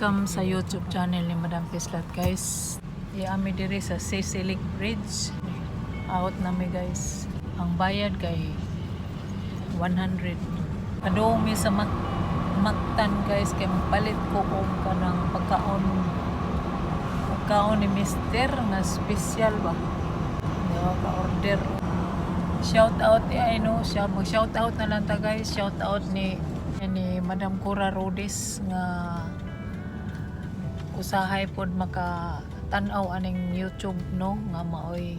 Welcome sa YouTube channel ni Madam Pislat, guys. Iami diri sa Sisilik Bridge. Out nami, guys. Ang bayad kay 100. Padung mi sa Mactan, guys, kay magpalit ko og kanang pagkaon pagkaon ni Mister nga special ba. Di ba ka order. Shout out ni ay no, siya mag shout out na lang ta, guys. Shout out ni Madam Cora Rodis nga usahay pod maka tan-aw aning YouTube, no, nga maoy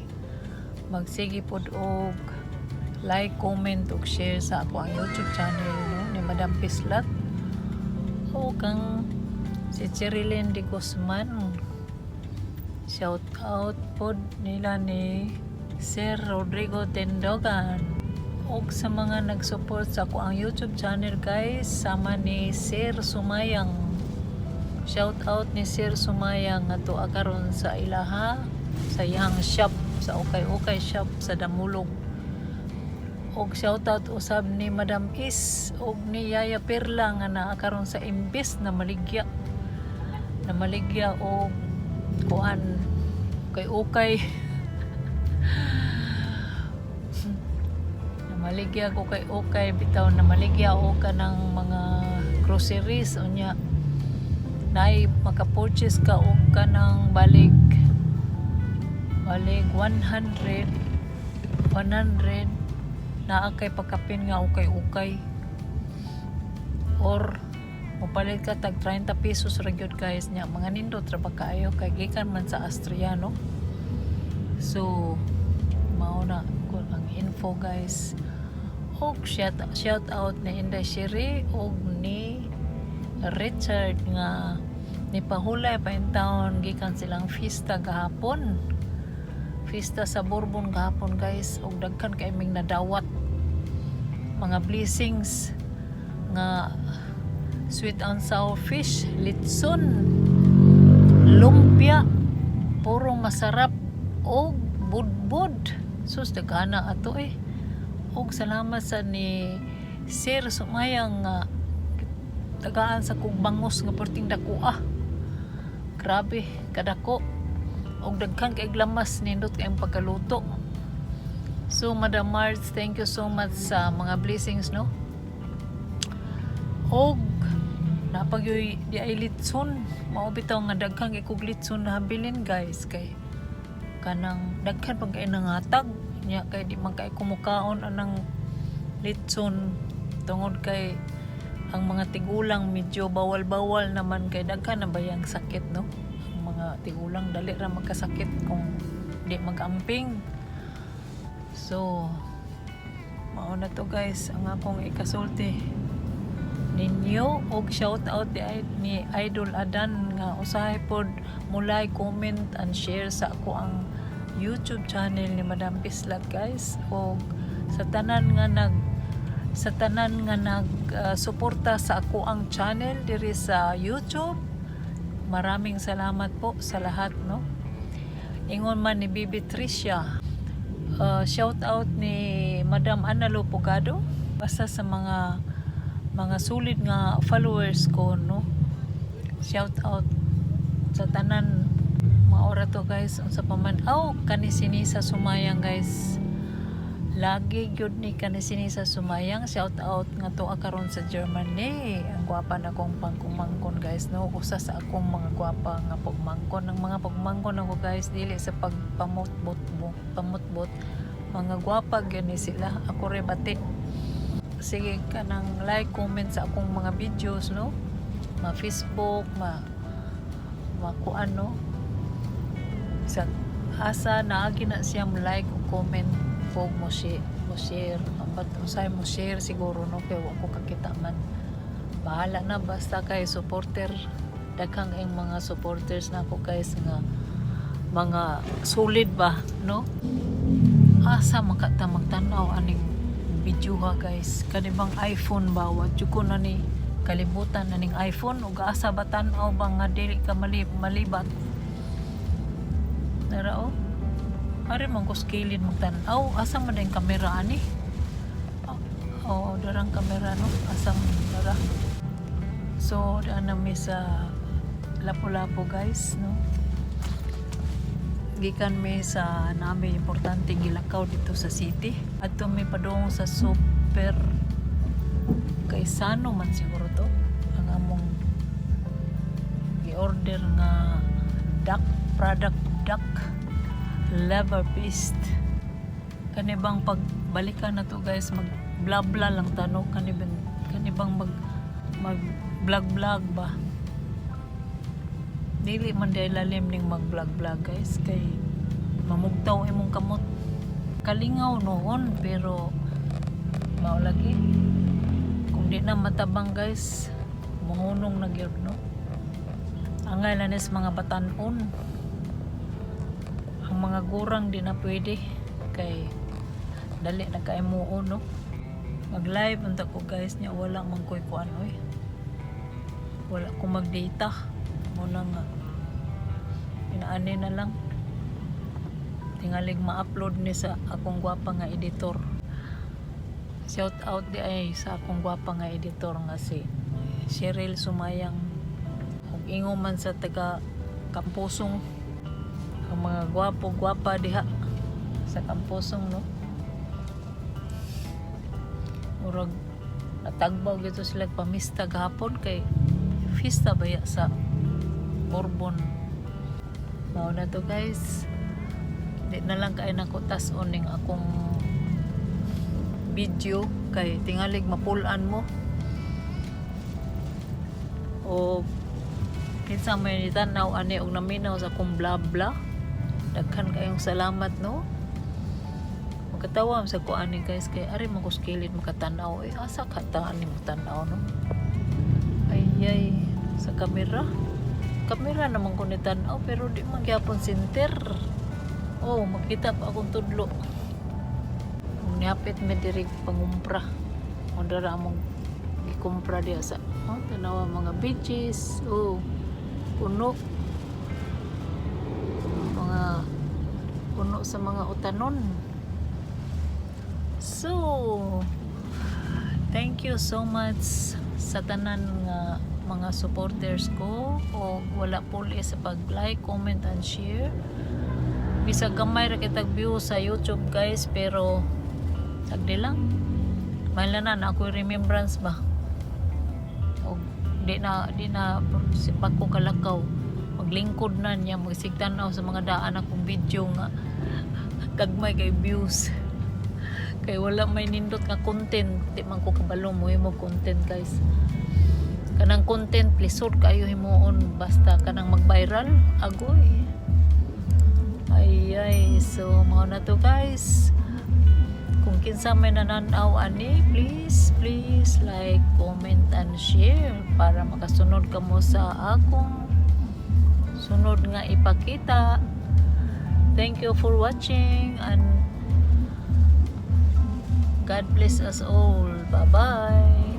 magsige pod og like, comment ug share sa ako ang YouTube channel, no, ni Madam Pislat o kang si Cherilyn de Guzman. Shout out pod nila ni Sir Rodrigo Tendogan og sa mga nag-support sa ako ang YouTube channel, guys, sama ni Sir Sumayang. Shout out ni Sir Sumayang nga tuwa karon sa ilaha sa iyang shop sa Ukay Ukay Shop sa Damulog. Og shout out usab ni Madam Is og ni Yaya Perla nga naa karon sa imbes na maligya og kuan kay ukay namaligya ko kay ukay bitaw, namaligya og kanang mga groceries. Unya nay maka-purchase ka og kanang balig balig 100 100, naa kay pagkapin nga ukay ukay or mopalit ka tag 30 pesos ra gyud, guys. Nya mga nindot ra ba kaayo kay gikan man sa Astria, no? So mao na ko ang info, guys. Og shout out ni Inday Sherry og ni Richard nga nipahulay pa in town gikan silang fiesta gahapon, fiesta sa Bourbon gahapon, guys, og daghan kay ming nadawat mga blessings nga sweet and sour fish, litson, lumpia, puro masarap og budbud. Sus, daghana ato eh. Og salamat sa ni Sir Sumayang nga tagaan sa kong bangos nga perting dako ah. Grabe, kadako. Og daghan kay lamas, nindot kay ang pagkaluto. So Madam Marge, thank you so much sa mga blessings, no? Og napagyoy di ay litson. Mao bitaw nga daghan kay kog litson na habilin, guys, kay kanang daghan pag kay nangatag nya kay di man kay kumukaon anang litson tungod kay ang mga tigulang medyo bawal-bawal naman kay daghan na bayang sakit, no? Ang mga tigulang dali ra magkasakit kung di magamping. So mao na to, guys, ang akong ikasulti ninyo. Og shout out ni Idol Adan nga usahay pod mo like, comment and share sa ako ang YouTube channel ni Madam Pislat, guys, og sa tanan nga nag suporta sa ako ang channel diri sa YouTube. Maraming salamat po sa lahat, no? Ingon man ni Bibi Tricia, shout out ni Madam Ana Pugado, basta sa mga solid nga followers ko, no? Shout out sa tanan. Maora to, guys. Unsa pa man? Aw, kani sinisa Sumayang, guys. Lagi gyud ni kani sinisa Sumayang. Shout out nga to karon sa Germany. Ang gwapa na kong pangkumangkon, guys, no? Usa sa akong mga gwapa nga pugmangkon. Ang mga pugmangkon ako, guys, dili sa pagpamutbot pamutbot, mga gwapa gyud ni sila. Ako re bati. Sige kanang like, comment sa akong mga videos, no? Ma Facebook, ma makuan, no? Sa asa naagi na siya mo like o comment o mo share. Ambat usay mo share siguro, no, kay wa ko kakita man. Bahala na, basta kay supporter. Daghang ang mga supporters na ako, guys, nga mga solid ba, no? Asa makata magtan-aw aning video ha, guys? Kani bang iPhone ba, wa jud ko na ni kalibutan aning iPhone ug asa ba tan-aw ba nga dili ka malibat. Dara oh. Ari man ko skilid magtan-aw. Asa man yung kamera ani? Oh, darang kamera, no? Asa man dara? So, daan na mi sa Lapu-Lapu, guys, no? Gikan mi sa nami importante gilakaw dito sa city. Adto mi padung sa super kay Sano man siguro to ang among gi-order nga duck product, duck liver paste. Kani bang pagbalikan na to, guys, mag bla bla lang tano kani bang mag mag vlog vlog ba. Dili man dahil lalim ning mag vlog vlog, guys, kay mamugtaw imong kamot. Kalingaw noon, pero mao lagi kung di na matabang, guys, mohunong na gyud, no? Angay lang is mga batanon. Ang mga gurang di na pwede kay dali na kay muo, no? Mag live unta ko, guys, nya wala man koy kuan oy, wala ko mag data muna nga inaani na lang. Tingalig ma-upload ni sa akong gwapa nga editor. Shout out di ay sa akong gwapa nga editor nga si Cheryl Sumayang ug ingo man sa taga Kampusong, ang mga gwapo gwapa diha sa Kampusong, no? Murag natagbaw gito sila pamista gahapon kay fiesta baya sa Borbon. Mao na to, guys. Di na lang kay nako tas-on ning akong video kay tingalig mapulan mo o kinsa may tan-aw ani og naminaw sa akong bla bla. Daghan kayong salamat, no? Makatawa sa ko ani, guys, kay ari mo ko kilid makatanaw eh. Asa ka ta ani mo tan-aw, no? Ay ay, sa kamera kamera naman ko ni tan-aw, pero di man gyapon center. Oh, makita pa akong tudlo. Nihapit mi diri pangumpra. Kung dara among gikumpra diha sa, oh, tanawa mga beaches. Oh, puno. Mga puno sa mga utanon. So, thank you so much sa tanan nga mga supporters ko o wala puli sa pag-like, comment and share. Bisag gamay ra kitag view sa YouTube, guys, pero sagdi lang. Mahal na na ako remembrance ba. O di na si ko kalakaw. Maglingkod na niya, magsigtanaw sa mga daan akong video nga gagmay kay views. Kay wala may nindot nga content, di man ko kabalo mo himo content, guys. Kanang content lisod kayo himuon basta kanang mag-viral, agoy. Ay ay, so mao na to, guys. Kung kinsa may nananaw ani, please, please like, comment and share para makasunod kamo sa akong sunod nga ipakita. Thank you for watching and God bless us all. Bye-bye.